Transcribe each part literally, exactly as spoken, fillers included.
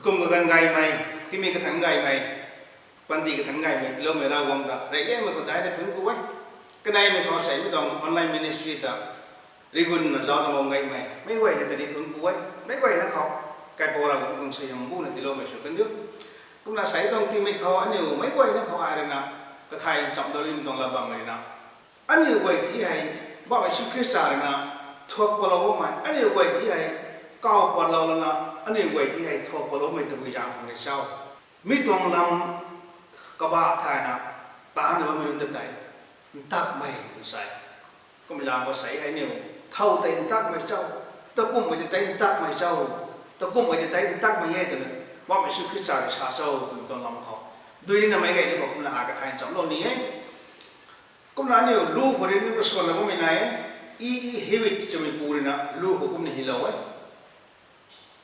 Kum kaganv gaymei, timi kathanc gaymei, panty kathanc gaymei tiiloumei Ravguangc ta reyliangmei khou daihna thuanc ku e. Kaneimei khou seimei tuang online ministry ta rigunna zauc tuang bam gaymei meic guayna ta ni thuanc ku e. Meic guayna khou kaipouc Ravguangc tuang suaihiam buna tiiloumei sw kan diu. Kumna sei tuang timei khou aniu meic guayna khou ai ruina kathay nchamdalin tuang lat bammei ruina aniu guay ti hei, Bam Jisu Khrista ruina thuak patlou bammei, aniu guay ti hei kaw patlou lana, aniu guay ti hei thuak patloumei tabui zaeng khang rui cho? Mi tuang lam kabah thayna taanna bammei nunc ta tei ntakmei tw sa e. Kumna zaeng khou sei hei aniu thow tei ntakmei cho, takumhmei tei tei ntakmei cho, takumhmei tei tei ntakmei e twna Bam Jisu Khrista rui sa cho twmei tuang lam khou dui nina meic guayna khou kumna ai kathay nchamlou ni e. Kumna aniu lu khou rui ni kasuanna bammei nai e. E E Hywit twmei pu ruina lu khou kumna hylou e: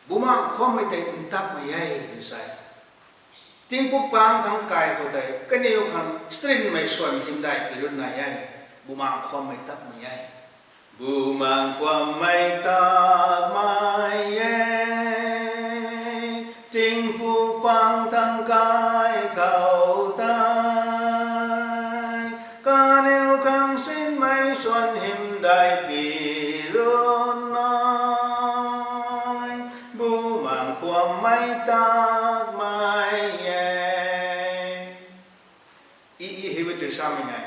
Bumaengh khwammei tei ntakmei e tw sa e. Tingpuk pang thangc kai khou tei kaniw khang sinmei swan hymdaih pi run nai e. Bumaengh khwammei ntakmei e. Bumaengh khwammei ntakmei e. Tingpuk pang thangc kai khou tei kaniw khang sinmei swan hymdaih pi run nai. Bumaengh khwammei ntakmei e. E E Hywit rui samei hei,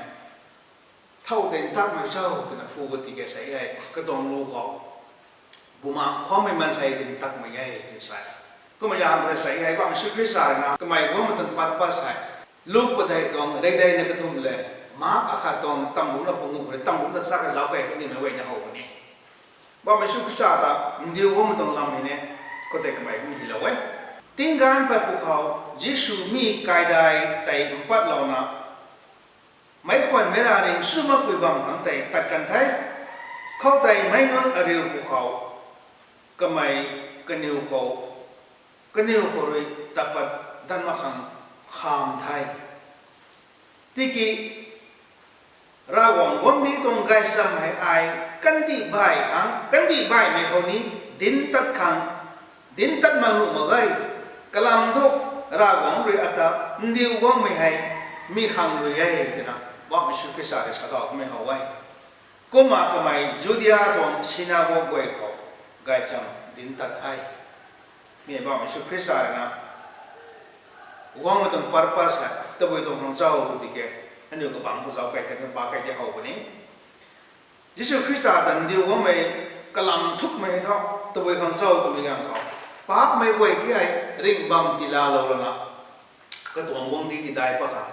thow tei ntakmei cho twna phu ka tiki sei hei katuang lu khou, Bumaengh khwammei maansei tei ntakmei e tw sa e. Kumna zaeng khou rui sei hei Bam Jisu Khrista ruina kamei guangmei tuang purpose hei Luk padeih tuang reideina kathumh le Mark akhat tuang tamruna panguh khou rui tamruna chak kazauc kei tei nimei guayna how puni. Bam Jisu Khrista ta ndiu guangmei tuang lam hei ni khoutei kamei kumna hylou e. Tingganv pat pwkhou Jisu mi kaidai tei mpatlouna meic khwan meic ravning sw makpui bam thangc tei tat kan the. Khoutei meic nunc ariu pwkhou kamei kaniw khou, kaniw khou rui tat pat dat mak khang kham the. Tiki Ravguangc guangcdic tuang gaychamv hei ai kandih baih khang, kandih baihmei khou ni dinc tat khang, dinc tat mak nuh mak ge. Kalam thu Ravguangc rui ata ndiu guangmei hei mi khang rui e twna Bam Jisu Khrista rui sa tawmei how e. Kumna kamei Judia tuang synagogue guay khou gaychamv dinc tat the. Mi Bam Jisu Khrista ruina guangmei tuang purpose hei tabui tuang khang cho tw tiki aniu kabangc khou zauc kei tei, pa kei tei how puni. Jisu Khrista ta ndiu guangmei kalam thukmei hei thu tabui khang cho twmei ganv khou, paapcmei guay ti hei ringh bam tiilalou lana katuang guangcdic tidai pat khang,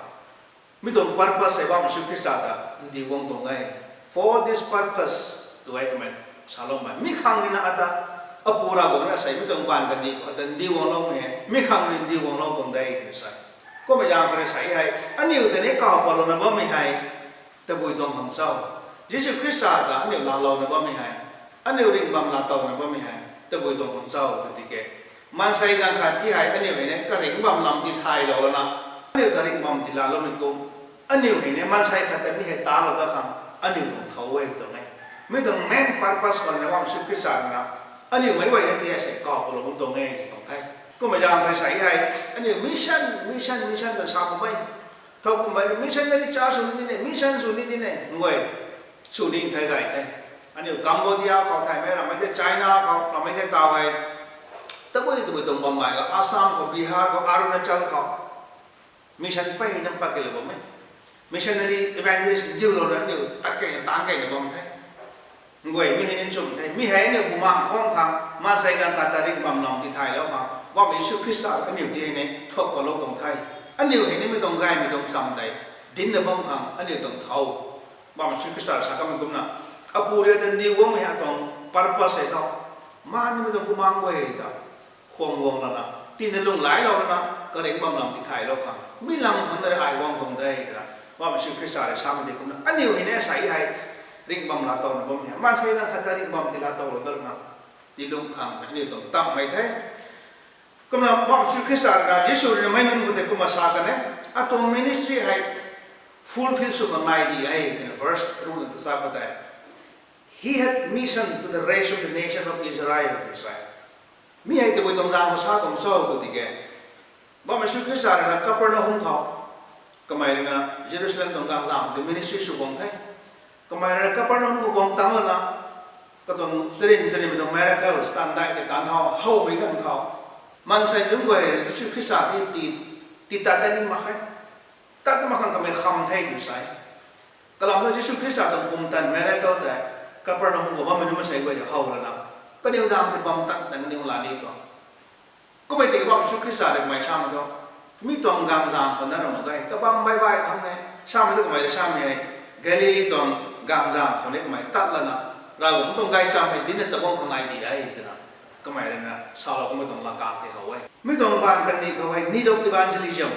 mi tuang purpose hei Bam Jisu Khrista ta ndiu guang tuang e. For this purpose tw e kamei saloumei. Mi khang ruina ata, Apu Ravguangc rui asei mi tuang baanv kandih khou ata ndiu guangloumei hei mi khang rui ndiu guanglou tuang de tw sa e. Kumna zaeng khou rui sei hei aniu tei ni kaw patlouna bammei hei tabui tuang khang cho? Jisu Khrista ta aniu laalouna bammei hei, aniu ringh bam laatowna bammei hei tabui tuang khang cho tw tiki, maansei ganv khat ti hei aniu hei ni karingh bam lam tithaylou lana, aniu ta ringh bam tiilaloumei kum, aniu hei ni maansei khat ta mi hei talou dat khang aniu tuang thow e tuang e. Mi tuang main purpose khou ni Bam Jisu Khrista ruina aniu meic guayna ti hei sei kaw patlou bam tuang e tw tuang the. Kumna zaeng khou sei hei aniu mission, mission, mission twna sa kummei, thow kummei missionary church sw ni tine, mission sw ni tine, nguay, sw ni thei gay the. Aniu Cambodia khou thaymei ramei the, China khou ramei the, taw hei tabui tabui tuang bam gay ga, Assam khou, Bihar khou, Arunachal khou mission pey nam pat keylou bammei, missionary evangelist diulouna aniu tat keyna taanc keyna bam the. Nguay, mi hei ni nchumh the. Mi hei aniu bumaengh khwan khang, maansei ganv khat ta ringh bam lam tithaylou khang Bam Jisu Khrista aniu ti hei ni thuak patlou tuang the. Aniu hei ni mi tuang gaymei tuang cham tei dincna bam khang aniu tuang thow. Bam Jisu Khrista sa kamei kumna, Apu rui ta ndiu guangmei hei atuang purpose hei thu, maanmei tuang bumaengh guay ta khwan guang lana, tina lunghlaihlou lana, karingh bam lam tithaylou khang, mi lam khang na rui ai guang tuang de twna Bam Jisu Khrista rui samei di kumna aniu hei ni sei hei ringh bam laatowna bammei hei, maansei ganv khat ta ringh bam tiilaatowlou dat lana, tiilung khang aniu tuang tammei the. Kumna Bam Jisu Khrista ruina, Jisu ruina meic nunc khou tei kumna sa kan e, atuang ministry hei fulfill sw khang nai di e twna verse ruhna ta sa khou tei, He had mission to the rest of the nation of Israel tw sa e. Mi hei tabui tuang zaeng khou sa tuang cho tw tiki, Bam Jisu Khrista rui na Capernaum khou, kamei rui na Jerusalem tuang gaengzam tei ministry sw guang the. Kamei rui na Capernaum khou guang tang lana, katuang charin charinmei tuang miracles, taanv dai tei taanv thau howmei ganv khou, maansei nunc guay Jisu Khrista tei tii, tii tat dat ni mak khe. Tat mak khang kamei kham the tw sa e. Kalam thu Jisu Khrista tuang pumtan miracle tei Capernaum khou bammei nunc maansei guay ta how lana, kaniw daeng tei bam tan tan kaniw la ni tuang. Kummei tiki Bam Jisu Khrista rui kamei samei thu, mi tuang gaengzam khou na ram mak ge, kabam baih baih thangc e. Samei thu kamei rui samei hei, Galili tuang gaengzam khou ni kamei tat lana, Ravguangc tuang gaychamv hei dinc na ta guang khang nai di e twna, kamei rui na salou kummei tuang laa kang tei how e. Mi tuang baanv kandih khou hei need of evangelism,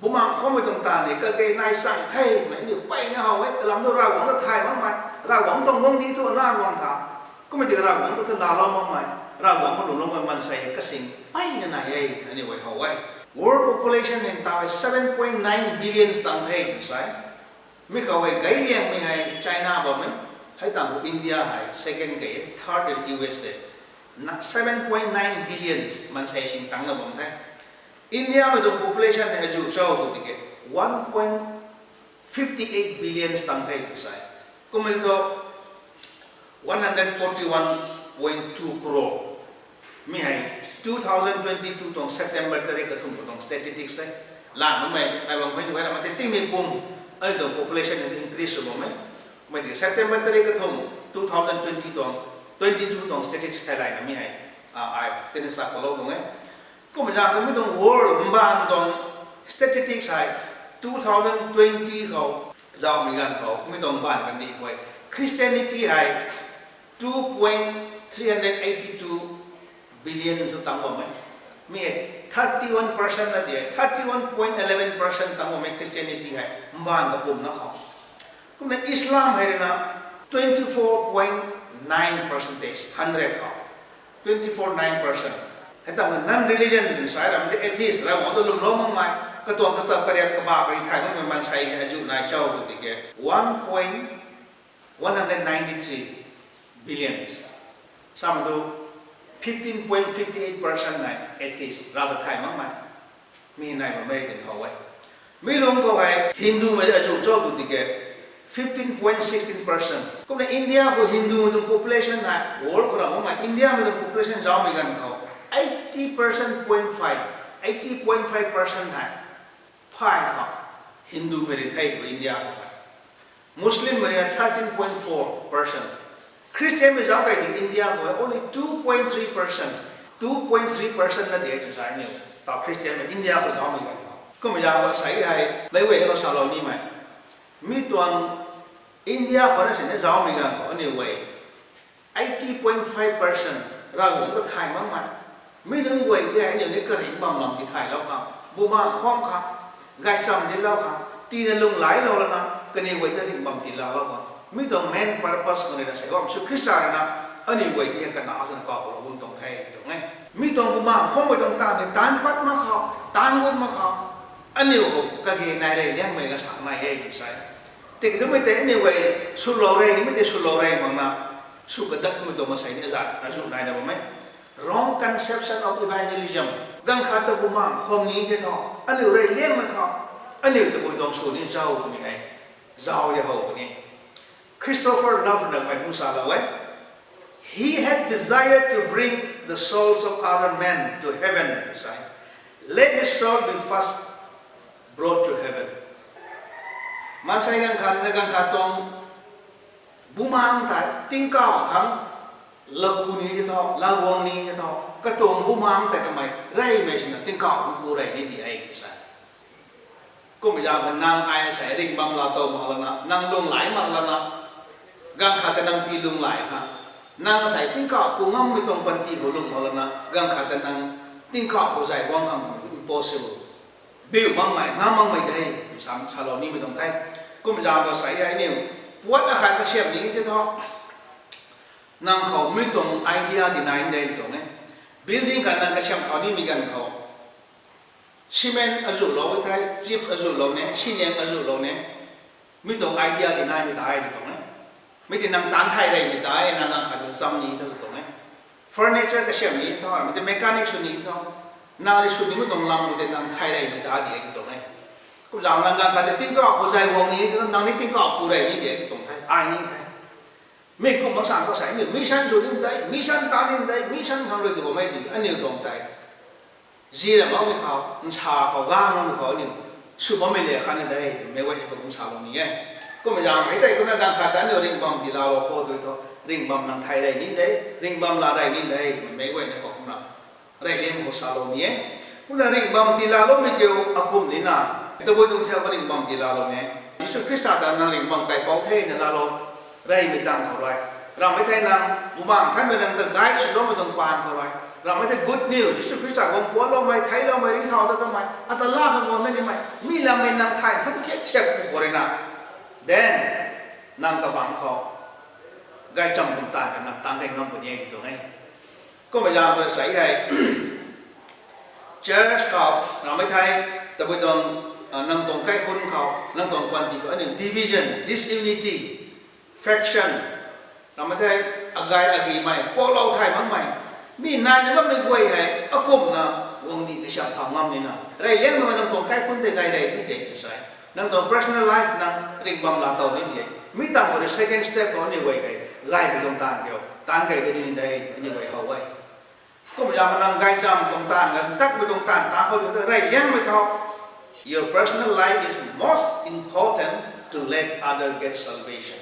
bumaengh khwanmei tuang taanv ni kage nai chang the twmei aniu mpeyna how e. Kalam thu Ravguangc ta thay makmei, Ravguangc tuang guangcdic thu na guang tha, kummei tiki Ravguangc ta kha laalou makmei, Ravguangc khou lwmloumei maansei kasing mpeyna nai e twna aniu guay how e. World population hei ntaw hei seven point nine billions tang the tw sa e. Mi khou hei gayliangmei hei China bam e, hei tang khou India hei second key e, third in U S A. Na, seven point nine billions maansei sing tangcna bam the. Indiamei tuang population hei azuh cho tw tiki, one point fifty eight billions tang the tw sa e. Kummei thu, one hundred forty one point two crore. Mi hei two thousand twenty two tuang September tarik kathumh khou tuang statistics e. Lan bammei nai bam hei ni guayna mati tingmei pum, aniu tuang population hei increase sw bam e. Kummei tiki September tarik kathumh two thousand twenty tuang, twenty two tuang statistics theilayna mi hei, a, ai tini sa khou lou tuang e. Kummei zaeng khou mi tuang world mbaanv tuang statistics hei two thousand twenty khou, zaumei ganv khou mi tuang mbaanv kandih khou hei Christianity hei two point three hundred eighty two billion sw tang bam e. Mi hei thirty one percent na di e, thirty one point eleven percent tang bam e Christianity hei mbaanv kapumna khou. Kumna Islam hei rui na twenty four point nine percentage, hundred khou twenty four nine percent. Hei tang non-religion twna sa e, ram tei atheist, Ravguangc ta lwmlou makmei, katuang kachap kariak kaba kari thay makmei maansei hei azuh nai cho tw tiki, one point one hundred ninety three billions. Samei thu fifteen point fifty eight percent nai atheist, Rav ta thay makmei. Mi nai bammei twna how e. Mi lung khou hei Hindumei azuh cho tw tiki, fifteen point sixteen percent. Kumna India khou Hindumei tuang population hei world khou ram makmei, Indiamei tuang population zaumei ganv khou eighty percent point five, eighty point five percent hei phay khou Hindumei rui the tw India khou hei. Muslimmei rui na thirteen point four percent. Christianmei zauc kei tiki India khou hei only two point three percent. Two point three percent na di e tw sa e aniu. Tau Christianmei India khou zaumei ganv khou. Kummei zaeng khou sei hei, meic guayna khou salou nimei, mi tuang India khou na sini zaumei ganv khou aniu guay eighty point five percent Ravguangc ta thay makmei. Mi nunc guay tei hei aniu ni karingh bam lam tithaylou khang, bumaengh khwan khang, gaychamv dinclou khang, tiina lunghlaiclou lana, kaniw guay ta ringh bam tiilaalou khang. Mi tuang main purpose khang rui na sei Bam Jisu Khrista rui na, aniu guay tei hei kana swna kaw khou lou bam tuang the tuang e. Mi tuang bumaengh khwanmei tuang taanv ni taanc pat mak khou, taanc gut mak khou, aniu khou kage nai rey liangmei kasak nai e tw sa e. Tiki twmei tei aniu guay swlou rey nimei tei swlou rey makna, sw kadatmei tuang maansei ni azat azuh naina bam e. Wrong conception of evangelism. Ganv khat ta bumaengh khwan ni the thu, aniu rey liangmei khou, aniu tabui tuang sw ni cho twmei hei zauc di how puni. Christopher Love na mei kum salou e. He had desired to bring the souls of other men to heaven, tw sa e. Let his soul be first brought to heaven. Maansei ganv khat na ganv khat tuang bumaengh tei tingkauh khang laku ni the thu, laguang ni the thu, katuang bumaengh tei kamei reymei swna tingkauh khang ku rey ni di e tw sa e. Kummei zaeng khou nang ai asei ringh bam laatow mak lana, nang lunghlaic mak lana, ganv khat tei nang tii lunghlaic khang, nang asei tingkauh ku ngammei tuang panty khou lung mak lana, ganv khat tei nang tingkauh khou zay guang khang impossible. Biu makmei, ngam makmei de, sa, salou nimei tuang the. Kummei zaeng khou sei hei aniu puat akhat kasiam ni the thu, nang khou mi tuang idea di nai de tuang e. Building khat nang kasiam thau nimei ganv khou, cement azuhlou e the, chips azuhlou ne, siniang azuhlou ne, mi tuang idea di naimei ta e tw tuang e. Mi tei nang taanc thay reymei ta e, nang nang khat di cham ni tw tuang e. furniture kasiam ni tho, mei tei mechanic sw ni tho, nang rui sw nimei tuang lam khou tei nang thay reymei ta di e ti tuang e. Kumzaeng nang ganv khat tei tingkauh khou zay guang ni tho, nang ni tingkauh ku rey ni di e ti tuang the, ai ni the. Mi kum mak san khou sei aniu mission sw ni tei, mission ta ni tei, mission khang rui tu bammei di aniu tuang tei zi ra makmei khou, nsa khou gang makmei khou aniu sw bammei le khat ni de, meic guayna khou kum salou ni e. Kumzaeng hei tei kumna ganv khat ta aniu ringh bam tiilalou khou tu thu, ringh bam nang thay rey ni de, ringh bam la rey ni de, meic guayna khou kumna rey liang khou salou ni e. Kumna ringh bam tiilaloumei kiu akum ni na, tabui tuang thau kha ringh bam tiilalou ni e. Jisu Khrista ta nang ringh bam kaipouc the na laalou reymei tang khou rui, ramhmei thei nang bumaengh thaymei nang ta guide swloumei tuang paan khou rui, ramhmei thei good news, Jisu Khrista guang puanloumei, theicloumei, ringcthau ta kamei, ata la khang guang na nimei mi lammei nang thay than thiak thiak pu khou rui na, then nang kabangc khou gaychamv tuang taanv kha nang tang key ngam puni e ti tuang e. Kumna zaeng khou sei hei church khou ramhmei thei, tabui tuang, nang tuang kaikhunc khou, nang tuang panty khou aniu division, disunity, faction, ramhmei thei agay agimei kuaklou thay makmei, mi naina bammei guay hei akumna guang di kasiam thau ngam ni na, rey liangmei nang tuang kaikhunc tei gay rey ni de ti sei, nang tuang personal life nang ringh bam laa tow ni de. Mi tang khou rui second step khou aniu guay hei gaymei tuang taanv kiu tang key de ni de, aniu guay how e. Kumzaeng nang gaychamv tuang taanv, ntakmei tuang taanv tang khou tu rey liangmei khou, your personal life is most important to let other get salvation.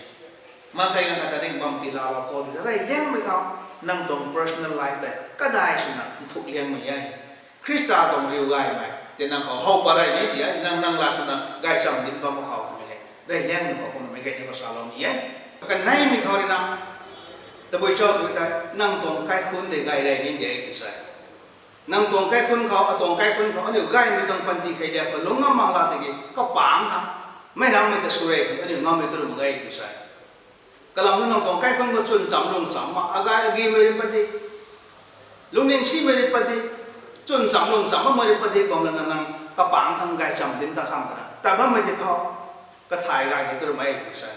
Maansei ganv khat ta ringh bam tiilalou khou tu rey liangmei khou, nang tuang personal life tei kadai swna nthuk liangmei e. Khrista tuang riu gaymei tei nang khou how pat rey ni di e, nang nang la swna gaychamv dinc bam khou twmei hei rey liangmei khou kumna meic guayna khou salou ni e. Kaneimei khou rui na, tabui cho tu thei nang tuang kaikhunc tei gay rey ni de ti sei, nang tuang kaikhunc khou, atuang kaikhunc khou aniu gaymei tuang panty khei liak khou lungc ngam mak la tiki kapangc thangc, meic rammei ta sw rey khou aniu ngammei tu ru mak ge ti sei, kalam nu nang tuang kaikhunc khou chwn cham lung cham mak, agay agimei rui padik, lungning simei rui padik, chwn cham lung cham makmei rui padik bam lana nang kapangc thangc gaychamv dinc ta khang twna tat bammei ti tho, kathay gay ni tu ru mak e ti sei.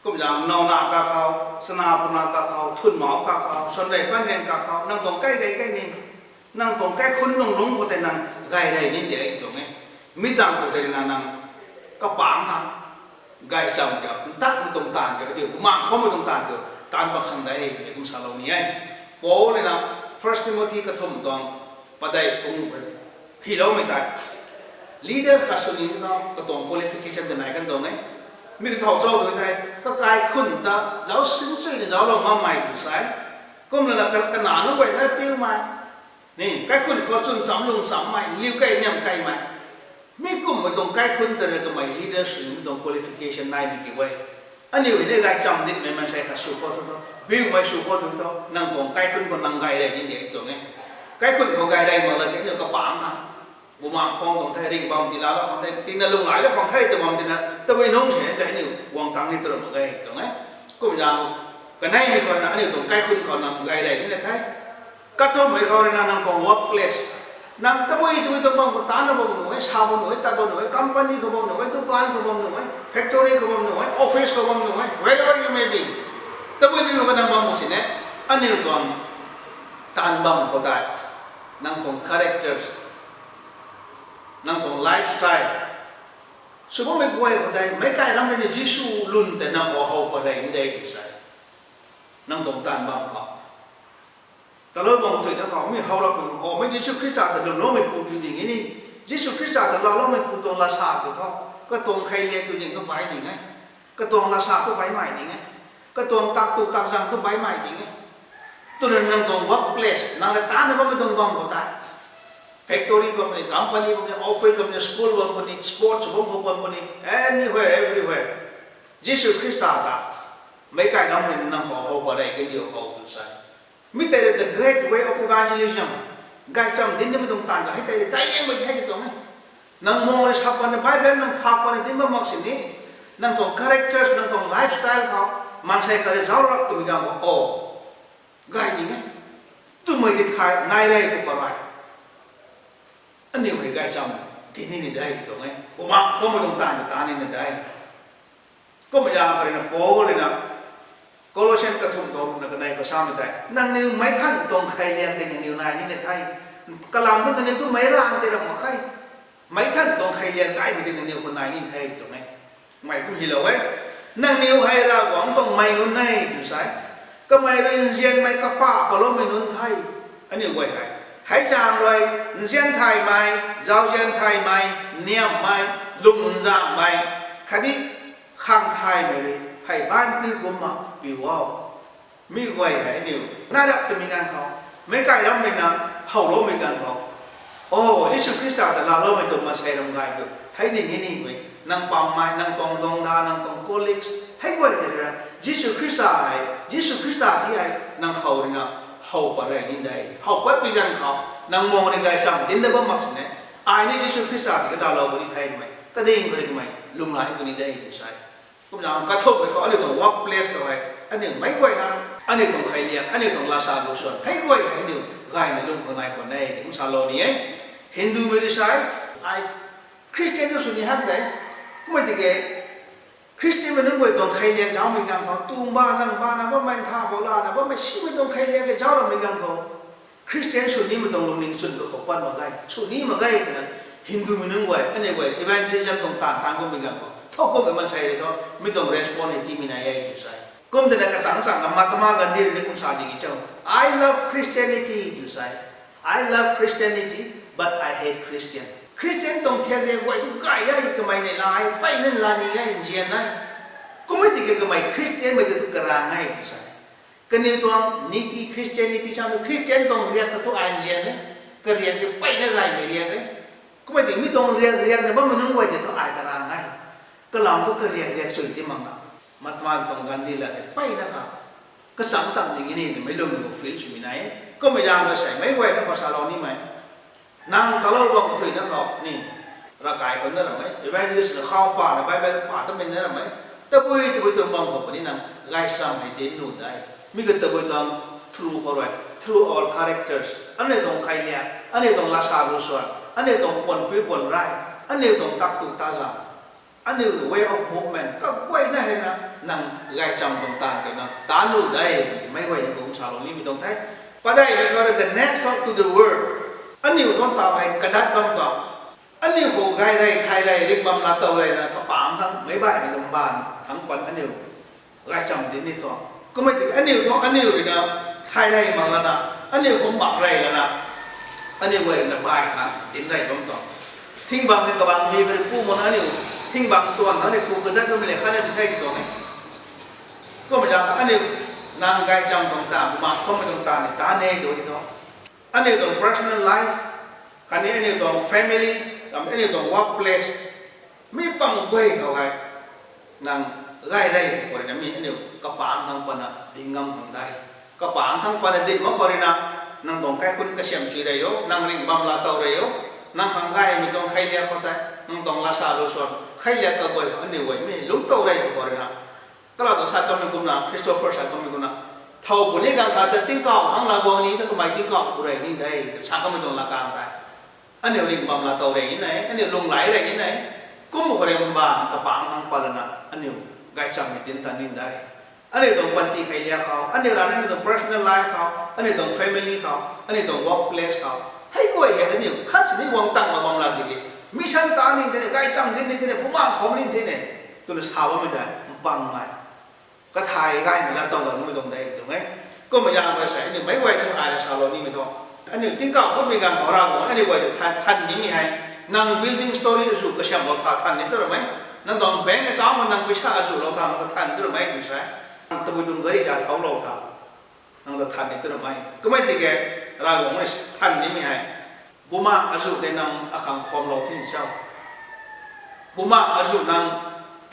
Kumzaeng nowna kakhou, chana puna kakhou, thunmou kakhou, suanrei panriang kakhou, nang tuang kai gay kai ni, nang tuang kaikhunc lung lungc khou tei nang gay rey ni de ti tuang e. Mi tang khou tei na nang kapangc thangc gaychamv kiu, ntakmei tuang taanv kiu, aniu bumaengh khoumei tuang taanv kiu taanv pat khang de ti kum salou ni e. Paul rui na First Timothy kathumh tuang padeih pung hei hyloumei tei, leader khat sw ni tho katuang qualification tei nai kan tuang e. Mi kathau cho tu thei, kakaikhunc ta zauc sinsuina zauclou ngammei tu sei, kumlana ka- kanac nunc guay na piumei, ni kaikhunc khou chwn cham lung chammei, liu key niam keymei, mi kumhmei tuang kaikhunc ta rui kamei leader sw nimei tuang qualification naimei kiu e. Aniu hei ni gaychamv dincmei maansei khat sw khou tu tho, biumei sw khou tu tho, nang tuang kaikhunc khou nang gay rey ni de tuang e. Kaikhunc khou gay rey mak la ki aniu kapangc thangc, bumaengh khou tuang thei, ringh bam tiilalou khang thei, tina lunglailou khang thei tw bam tina tabui nungc sini tei aniu guang tang ni tu ru mak ge tuang e. Kumzaeng kaneimei khou na aniu tuang kaikhunc khou nang gay rey ni na the. Kathumhmei khou rui na nang tuang workplace, nang tabui tabui tuang bam khou taanna bam nuh e, sa bam nuh e, tat bam nuh e, company khou bam nuh e, dukan khou bam nuh e, factory khou bam nuh e, office khou bam nuh e, wherever you may be, tabui tabui khou nang bam khou sini, aniu tuang taanv bam khou tei, nang tuang characters, nang tuang lifestyle, sw bammei guay khou tei meic kai ram rui ni Jisu lwn tei nang khou how pat rey ni de ti sei, nang tuang taanv bam khou talou bang thuina khou mi how rap khou, o, mei Jisu Khrista ta lwmloumeipu kiu ding e ni, Jisu Khrista ta laaloumeipu tuang lasa kiu tho, katuang kheiliak kiu ding thu bai ding e, katuang lasa thu baimei ding e, katuang tak tu tak zang thu baimei ding e. Twna nang tuang workplace, nang rui taanna bammei tuang bam khou tei, factory bam ni, company bam ni, office bam ni, school bam puni, sports bam khou bam puni, anywhere, everywhere, Jisu Khrista ta meic kai ram rui nang khou how pat rey kadiu khou tu sei, mi tei rui the great way of evangelism, gaychamv dinc nimei tuang taanv kha hei tei rui daic liangmei the ti tuang e. Nang muang rui sa patna, Bible nang phak patna dinc bam mak sini, nang tuang characters, nang tuang lifestyle khou maansei khat rui zauc rap twmei ganv khou, o, gay ding e twmei ti thay nai rey pu khou rui, aniu hei gaychamv dinc ni ni de ti tuang e, bumaengh khoumei tuang taanv ta ni na de. Kumna zaeng khou rui na Paul rui na Colossian kathumh tuang ruhna kanei khou samei tei, nangniw meic than tuang kheiliak tei nangniw nai ni na the. Kalam thu nangniw tu meic rav tei ram mak khe. Meic than tuang kheiliak gaymei tei nangniw khou nai ni the twmei. Mei kum hylou e. Nangniw hei Ravguangc tuang mei nunc e tw sa e. Kamei rui nzianmei kapah paloumei nunc the. Aniu guay hei, hei zaeng rui, nzian thaymei, zauzian thaymei, niamhmei, lung nzanghmei, khatni khang thaymei rui phey baanc piu kumna piu o. Mi guay hei aniu nai rap twmei ganv khou, meic kai rammei na, howloumei ganv khou, o, Jisu Khrista ta laaloumei tuang maansei ram gay tu hei ning e ni mei, nang pammei, nang tuang dangda, nang tuang colleagues, hei guay tei ra, Jisu Khrista hei, Jisu Khrista ti hei nang khou rui na how pat rey ni de. How patpui ganv khou, nang muang rui gaychamv dinc da bam mak sini, ai ni Jisu Khrista ti kadalou puni the twmei kading khou rui kamei lunghlaic puni de tw sa e. Kumna kathumhmei khou aniu tuang workplace khou hei, aniu meic guayna, aniu tuang kheiliak, aniu tuang lasa lu suan hei guay hei aniu gayna lung khang nai khwan e tw kum salou ni e. Hindumei rui sa e, ai Christian tu sw ni hak de. Kumna tiki Christianmei nunc guay tuang kheiliak zaumei ganv khou, tumba zangbana bammei, ntha bou lana bammei, simei tuang kheiliak khe zauc rammei ganv khou, Christian sw nimei tuang lungning chwn kakhou pat mak ge, sw ni mak ge twna, Hindumei nunc guay, aniu guay evangelism tuang taanv taanv kummei ganv khou, thowkumhmei maansei rui thu mi tuang response hei tiimei nai e tw sa e. Kum twna kachang changna Mahatma Gandhi rui ni kum sa di ki cho, I love Christianity tw sa e. I love Christianity, but I hate Christian. Christian tuang thiak riak guay tu gay e, kamei nei la e, peyna la ni e, nzian e. Kum e tiki kamei Christianmei tu karang e tw sa e. Kaniw tuang niti Christianity samei Christian tuang riak ta thu ai nzian e. Kariak tei peyna gaymei riak e. Kum e tiki mi tuang riak riakna bammei nunc guay tei thu ai karang e. Kalam thu kariak riak sui ti makna, Mahatma tuang Gandhi la tei peyna kha kachang chang ni ni twmei lungning khou feel swmei nai e. Kummei zaeng rui sei meic guayna khou salou nimei, nang talou bam kathuina khou ni, ravkai khou na ramei, evangelist na khou pana Bible pa tamei na ramei, tabui tabui tuang bam khou puni nang gaychamv hei dinc nuh de. Mi ka tabui tuang through khou rui, through our characters, aniu tuang kheiliak, aniu tuang lasa lu suan, aniu tuang puan piu puan rai, aniu tuang tak tu ta zam, aniu tuang way of movement kaguayna hei na, nang gaychamv tuang taanv tei nang ta nuh de. Meic guayna kum salou nimei tuang the. Padeihmei khou rui the next thought to the world. Aniu tuang taw hei kadat bam tuang, aniu khou gay rey thay rey rik bam laa tow reyna kapangc thangc meic baihmei tuang mbaanv thangc pan aniu gaychamv dinc ni tuang. Kummei tiki aniu thu aniu rui na thay rey mak lana, aniu khou mak rey lana, aniu guay rui na baih kha dinc rey bam tuang. Thing bang hei kabang mi kha rui pu makna aniu, thing bang tuan aniu pu kadat bammei le kha ni the tuang e. Kummei zaeng kha aniu, nang gaychamv tuang taanv, bumaengh khwanmei tuang taanv ni ta ne tu ti thu, aniu tuang personal life, khatni aniu tuang family, ram aniu tuang workplace, mi pang guay khou hei nang gay rey khou rui na mi aniu kapangc thangc pana dinc ngam khang de. Kapangc thangc pana dinc mak khou rui na, nang tuang kaikhunc kasiam sui rey o, nang ringh bam laa tow rey o, nang khang gaymei tuang kheiliak khou tei, nang tuang lasa lu suan kheiliak kaguay khou aniu guay mi lungc tow rey khou rui na, kalam ta sa kamei kumna, Christopher sa kamei kumna, thow puni ganv khat ta tingkauh hang laa guang ni ta kamei tingkauh ku rey ni de, sa kamei tuang laa kang tei aniu ringh bam laa tow rey ni nai, aniu lunghlaic rey ni nai. Kum khou rui mbaanv kapangc thangc pat lana aniu gaychamv ni dinc ta ni de. Aniu tuang panty kheiliak khou, aniu rana aniu tuang personal life khou, aniu tuang family khou, aniu tuang workplace khou, hei guay hei aniu khat sini guang tang la bam la tiki, mission ta ni thei ne, gaychamv dinc ni thei ne, bumaengh khwanmei ni thei ne, twna sa bammei tei mpangmei, kathay gaymei laa tow la nuhmei tuang de tuang e. Kummei zaeng rui sei aniu meic guay tu ai rui salou nimei thu, aniu tingkauh kummei ganv khou Ravguangc aniu guay ta than than nimei hei, nang building story azuh kasiamhlou tha than ni tu ramei, nang tuang bank account khou nang paisa azuhlou tha nang ta than tu ramei tw sa e. Nang tabui tuang gari ta thouclou tha nang ta than ni tu ramei. Kummei tiki Ravguangc rui than nimei hei, bumaengh azuh tei nang akhang khwanlou thei ni cho, bumaengh azuh nang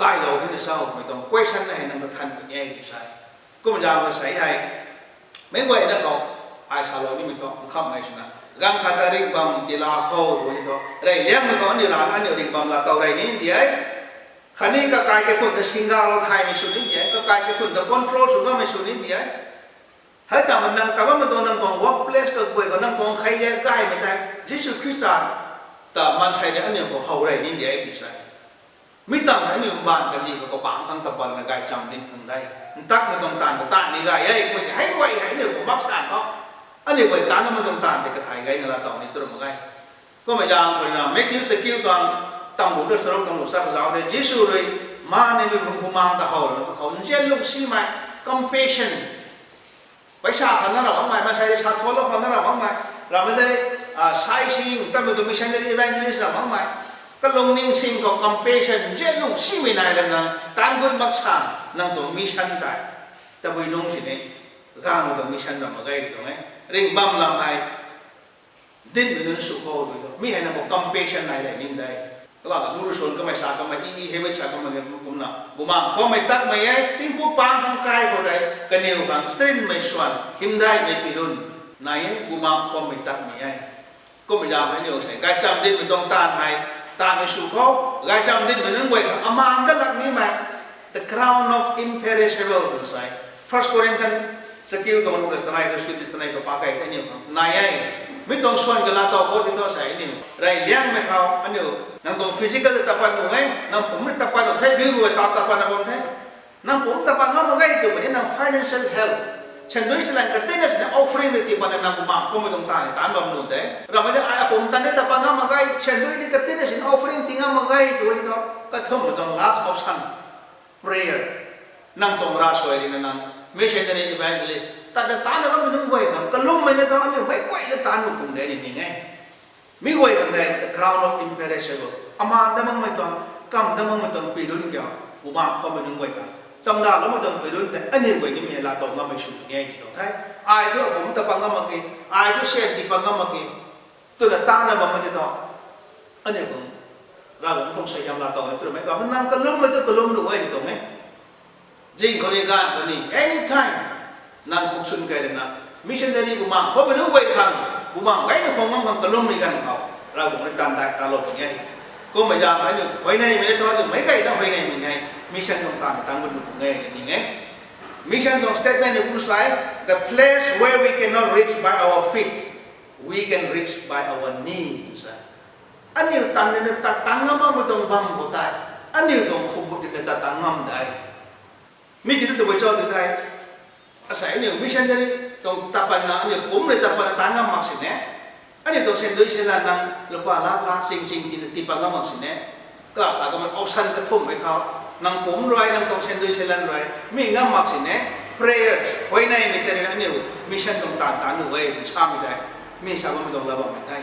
tailou thei ni cho, mei tuang question na hei nang ta than puni e tw sa e. Kum zaeng rui sei hei, meic guayna khou ai salou nimei thu nkhamhmei swna, ganv khat ta ringh bam tiilou khou tu ni thu, reyliangmei khou aniu rana aniu ringh bam laa tow rey ni di e. Khatni kakai kaikhunc ta singalou thaymei sw ni di e, kakai kaikhunc ta control sw ngammei sw ni di e. Hei ta nang ta bammei tuang, nang tuang workplace kaguay khou nang tuang kheiliak gaymei tei Jisu Khrista ta maansei rui aniu khou how rey ni di e tw sa e. Mi tangv aniu mbaanv kandih khou kapangc thangc ta patna gaychamv dinc khang de. Ntakmei tuang taanv ta taanv ni gay e, kummei tei hei guay hei aniu khou mak san khou, aniu guay taanv namei tuang taanv tei kathai gayna laa tow ni tw ram mak ge. Kummei zaeng khou rui na Matthew chakiu tuang, tangbu ta charuk tuang lu sa kazauc tei Jisu rui, ma ni mi bung kumang ta how lana kakhou nzian lungsimei, compassion, paisa khang na ra makmei, maansei rui sa thuanlou khang na ra makmei, ramei tei, a, sai sing tamei tuang missionary evangelist ra makmei, kalungning sing khou compassion, nzian lungsimei nai lana, taanv gut mak san, nang tuang mission tei, tabui nungc sini, gaengmei tuang mission ra mak ge tuang e, ringh bam lam hei dinhmei nunc sw khou tw thu, mi hei nang khou compassion nai dei ning de. Kabang ta lu rui suan kamei sa kamei, i, i, hei mei sa kamei ni kumna, Bumaengh Khwanmei takmei e, tingpuk pang thangc kai khou tei, kaniw khang charynmei swan, hymdaihmei pirun nai e, Bumaengh Khwanmei takmei e. Kummei zaeng hei aniu sei gaychamv dinhmei tuang taanv hei, taanvmei sw khou, gaychamv dinhmei nunc guay khang amaan dat lak nimei, the crown of imperishable tw sa e. First Corinthians chakiu tuang ruh kha chanei khou sui di chanei khou pa kei the aniu khang nai e. Mi tuang swan kalaa tow khou ti thu sei aniu rey liangmei khou aniu, nang tuang physical ta pat nuh e, nang pumc ta pat nuh the, biu rui ta ta patna bam the. Nang pumc ta pat ngam mak ge tw puni nang financial help, sandui silan katinna sini offering rui tii patna nang Bumaengh Khwanmei tuang taanv ni taanc bam nuh de. Ramei tei ai apumc ta ni ta pat ngam mak ge, sandui ni katinna sini offering tii ngam mak ge tw puni thu, kathumhmei tuang last option, prayer. Nang tuang ravsuai rui na nang missionary, evangelist tatna taanvna bammei nunc guay khang kalummei na thu aniu meic guayna taanv nuh kum de ni ning e. Mi guay khang tei the crown of imperishable, amaan dat makmei tuang, kam dat makmei tuang pirun kiu, Bumaengh Khwanmei nunc guay khang chamdaloumei tuang pirun tei aniu guay nimei hei laa tow ngammei sw ni e ti tuang the. Ai thu apumc ta pat ngam mak ge, ai thu syan tii pat ngam mak ge twna taanvna bammei ti thu, aniu khang Ravguangc tuang suaihiam laa tow ni tw ramei khou nang kalummei thu kalum nuh e ti tuang e. Zing khou ni, gaanv khou ni, anytime nang khuk swn kei rui na, missionary Bumaengh Khwanmei nunc guay khang, Bumaengh gayna khwan ngam khang kalummei ganv khou, Ravguangc rui taanv dai talou puni e. Kummei zaeng hei aniu huayneymei na thu aniu meic guayna huayneymei hei mission tuang taanv ni taanc gut nuh kum e ni ning e. Mission tuang statement ni kum sa e, the place where we cannot reach by our feet, we can reach by our knee tw sa e. Aniu tan rui na tat tang ngam makmei tuang bam khou tei, aniu tuang khukbut rui na tat tang ngam de. Mi ti thu tabui cho ti thei, asei aniu missionary tuang tat patna, aniu pumc rui tat patna taanc ngam mak sini, aniu tuang sandui silan nang lupa lak lak ching ching tii tii pat ngam mak sini, kala sa kamei option kathumhmei khou, nang pumc rui, nang tuang sandui silan rui mi ngam mak sini, prayer, huayneymei tei rui na aniu mission tuang taanv taanc nuh e tw samei tei, mi sa bammei tuang la bammei the.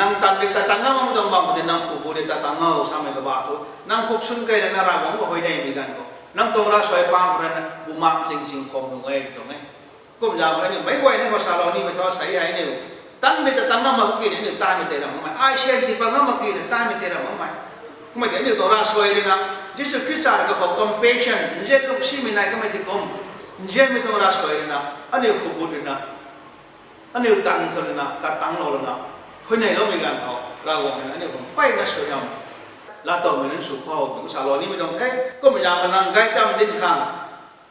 Nang tan rui tat tang ngam makmei tuang bam khou tei nang khukbut rui tat tang o samei kaba thu, nang khuk swn kei rui na Ravguangc khou huayneymei ganv khou, nang tuang ravsuai pang khou rui na Bumaengh ching ching khwan nuh e ti tuang e. Kum zaeng khou aniu meic guayna khou salou nimei thu asei hei aniu tan rui tat tang ngam mak ki ni aniu taimei tei ram makmei, ai syan tii pat ngam mak ki ni taimei tei ram makmei. Kummei tei aniu tuang ravsuai rui na, Jisu Khrista rui kakhou compassion, nzian lungsimei nai kamei ti kum, nzianmei tuang ravsuai rui na, aniu khukbut rui na, aniu tan sw rui na tat tanglou lana, huayneyloumei ganv khou Ravguangc rui na aniu khang mpeyna suaihiam laa towmei nunc sw khou tw salou nimei tuang the. Kummei zaeng khou nang gaychamv dinc khang,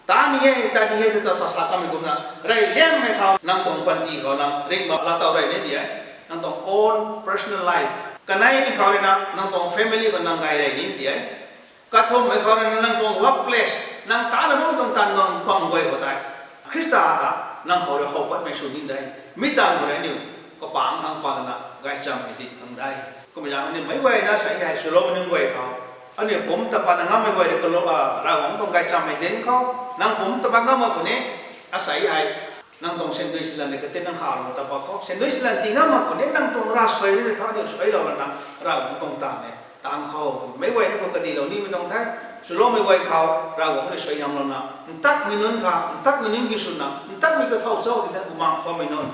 ta ni e, ta ni e tw ta sa sa kamei kumna, rey liangmei khou nang tuang panty khou nang ringhbam laa tow rey ni di e. Nang tuang own personal life kaneimei khou rui na nang tuang family khou nang gay rey ni di e. Kathumhmei khou rui na nang tuang workplace, nang taanvna bammei tuang taanv bam guay khou tei, Khrista ta nang khou rui how patmei sw ni de. Mi tangv khou rui aniu kapangc thangc pat lana gaychamv ni dinc khang de. Kummei zaeng aniu meic guayna sa hei swloumei nunc guay khou, aniu pumc tat patna ngammei guay rui kalou, a, Ravguangc tuang gaychamvmei dinc khou, nang pumc tat pat ngam mak khou ni, asei hei nang tuang sandui silan rui katin nang khalou tat pat khou, sandui silan tii ngam mak khou ni nang tuang ravsuai rui na thu aniu suailou lana, Ravguangc tuang taanv ni taanv khou, meic guayna khou kadilou nimei tuang the. Swloumei guay khou Ravguangc rui suaihiamlouna, ntakmei nunc khang, ntakmei nunc ki swna, ntakmei kathow cho ti the, Bumaengh Khwanmei nunc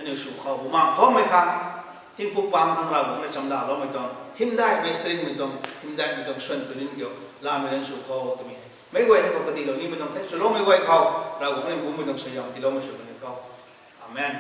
aniu sw khou Bumaengh Khwanmei khang, tingpuk pang khang Ravguangc rui chamdaloumei tuang, hymdaihmei, charynmei tuang, hymdaihmei tuang swan pui nunc kiu, lamei nunc sw khou twmei, meic guayna khou kadilou nimei tuang the. Swloumei guay khou Ravguangc rui bumei tuang suaihiam tiiloumei sw puni tho. Amen.